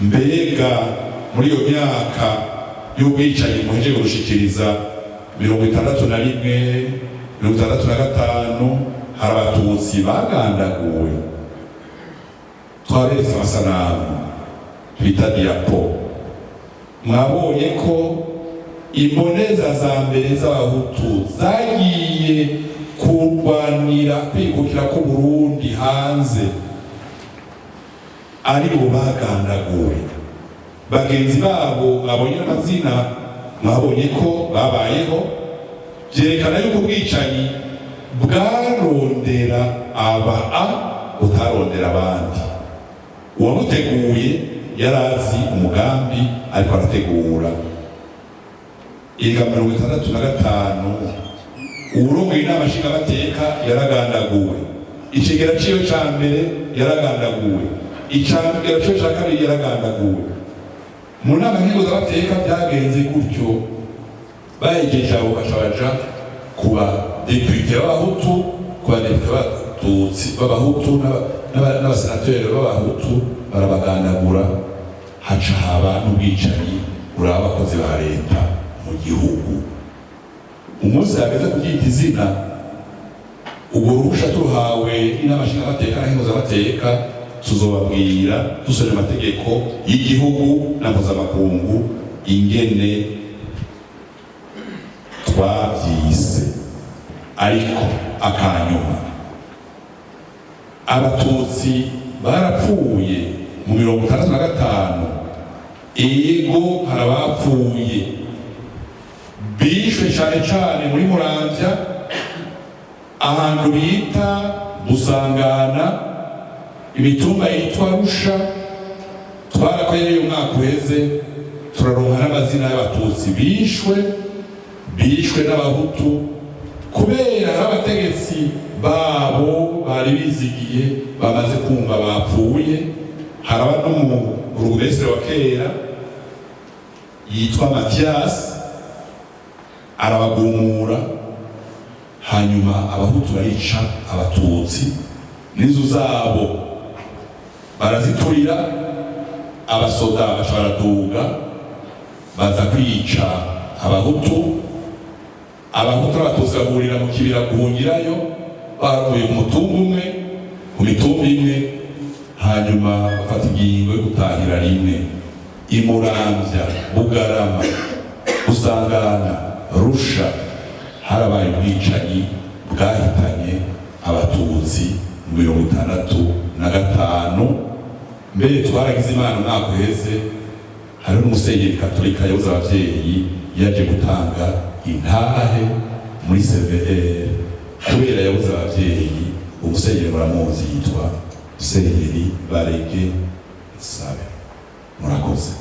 Mbega muri iyo myaka y'ubwicanyi muhejeje gushikiriza, 61, 65, hari Abatutsi bagandaguwe? Twaberetse amasanamu twita diapo. Mwabonye ko imboneza za mbere z'Abahutu zagiye kurwanira kwikukira k'Uburundi hanze ari bo bagandaguwe. Bagenzi babo mwabonye n'amazina, mwabonye ko babayeho. Byerekana yuko ubwicanyi bwarondera aba a butarondera abandi. Uwabuteguye yari azi umugambi ariko arategura. Iga 65, uwurongoye Inama Nshingamateka yaragandaguwe, icegera ciwe ca mbere yaragandaguwe, icegera ciwe ca kabiri yaragandaguwe. Mu nama nkenguzamateka byagenze gutyo. Bahejeje abo, baca baja ku badepite b'Abahutu, ku badepite b'Abatutsi b'Abahutu n'abasenateri b'Abahutu, barabagandagura. Haca haba n'ubwicanyi buraba abakozi ba leta mu gihugu. Umunsi hageze kuryita izina, urwo ruhusha turuhawe n'Inama Nshingamateka na Nkenguzamateka, tuzobabwira dusomye amategeko y'igihugu na mpuzamakungu ingene twavyise. Ariko akanyuma, Abatutsi barapfuye mu 65. Ego, hari abapfuye bishwe cane cane muri Muramvya, ahantu bita Busangana, imitumba yitwa Rusha. Twarakoreye umwaka uheze, turaronka n'amazina y'Abatutsi bishwe n'Abahutu, kubera hari abategetsi babo bari bizigiye bamaze kumva bapfuye. Haraba n'umurugumesire wa kera yitwa Mathias, arabagumura. Hanyuma Abahutu barica Abatutsi n'inzu zabo baraziturira. Abasoda baca baraduga, baza kwica Abahutu. Abahutu n'Abatutsi bahurira mu kibira guhungirayo, bavuye ku mutumba umwe, ku mitumba imwe. Hanyuma bafata ingingo yo gutahira rimwe. Imuramvya, Bugarama, Busangana, Rusha, harabaye ubwicanyi bwahitanye Abatutsi mu 65. Mbere twaragize Imana, umwaka uheze hariho n'umusenyeri katolika yabuze abavyeyi, yaje gutanga intahe muri CVR kubera yabuze abavyeyi. Umusenyeri muramuzi, yitwa Musenyeri Barege Sabe. Murakoze.